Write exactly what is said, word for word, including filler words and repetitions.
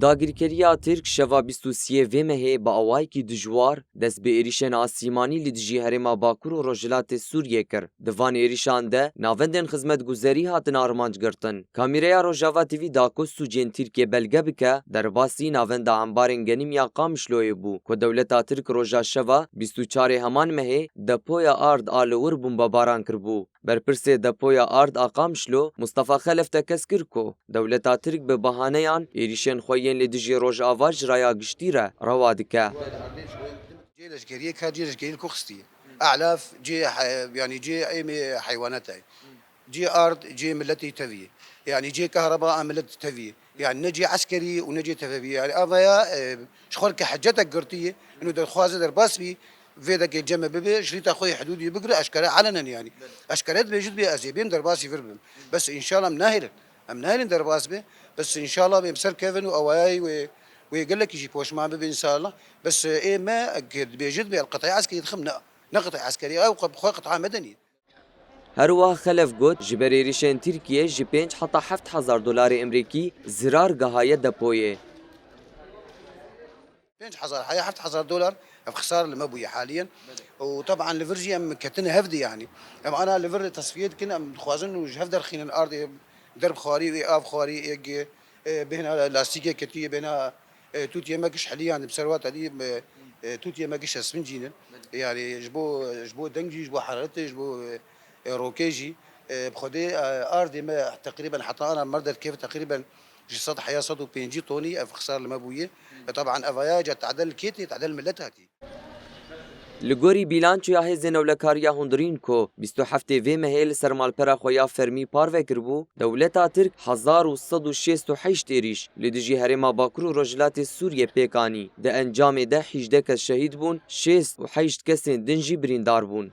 Dagirkeriya Tirk şeva bîst û siyê vê mehê bi awayekî dijwar dest bi êrîşên asîmanî li dijî herêma Bakur û Rojhilatê Sûriyê kir. Di van êrîşan de navendên xizmetguzerî hatin armanc girtin. Kamîreya Rojava T V da ku sûcên Tirkiyê belge bike, derbasî navenda embarên genîm ya Qamişloyê bû, ku dewleta Tirk roja şeva bîst û çarê heman mehê depoya ard a li wir bombebaran kiribû. Berpirsê depoya ard a Qamişlo, Mustafa Xelef tekez kir ku dewleta Tirk bi bahaneyan êrîşên xwe yên li dijî Rojava ji raya giştî re rewa dike. Cê leşkeriyê ka cê leşkeriyê li ku xistiye. Elaf cê he-, yanî cê êmê heywanata ye. Cê ard cê miletê tevî ye. Yanî cê kahraba a milet tevî ye. Yanî ne cê eskerî û ne cê tevevî ye. Yanî avaya, e, ji xwe ke hecetek girtiye, ino derxwaze derbas bî, vê dekê ceme bibe, ji rîta xwe yê hidûdî bigire, eşkere elenen yanî. Eşkere dibêjit bê ez ê bêm derbasî vir bim. Bes înşallah em nahêlin. Em nahêlin derbas be. Bes înşallah bêm ser kevin û awayayî wê, wê gelekî jî poşman bibe înşallah. Bes ê me, eke dibêjit bê el qitayê eskerî dixim, ne, ne qitayê eskerî, ew xwe bi xwe qitayê medenî. Her wiha Xelef got, ji ber êrîşên Tirkiyê ji pênc heta heft hezar dolarê Emerîkî zirar gihaye depoyê. Pênc hezar heya heft hezar dolar ev xisar li me bûye haliyen. Û teban li vir jî em ketine hev de yanî. Em ana li vir tesfiye dikin, em dixwazin û ji hev derxînin ardê derb xwarî wê av xwarî êk, e, bêhna lastîkê ketî, bêhna, e, tûtiyê me giş heliyan, bi ser wata dî, e, e, tûtiyê me giş esmincînin. Yanî ji bo, ji bo deng jî, ji bo heraretê, ji bo, e, e, rokê jî, e, bi xwedê, e, ardê me teqrîben heta ana mer derkeve teqrîben ji sed heya sed û pêncî tonî ev xisar li me bûye. E, teban evaya ca tadel kê tê, tadel millet hatî. Li gorî bîlançoya Hêzên Ewlekariya Hundirîn ku bîst û heftê vê mehê li ser malpera xwe ya fermî parve kiribû, dewleta Tirk hezar û sed û şêst û heşt êrîş li dijî herêma Bakur û Rojhilatê Sûriyê pêk anî. Di encamê de hîjdeh kes şehîd bûn, şêst û heşt kesên din jî birîndar bûn.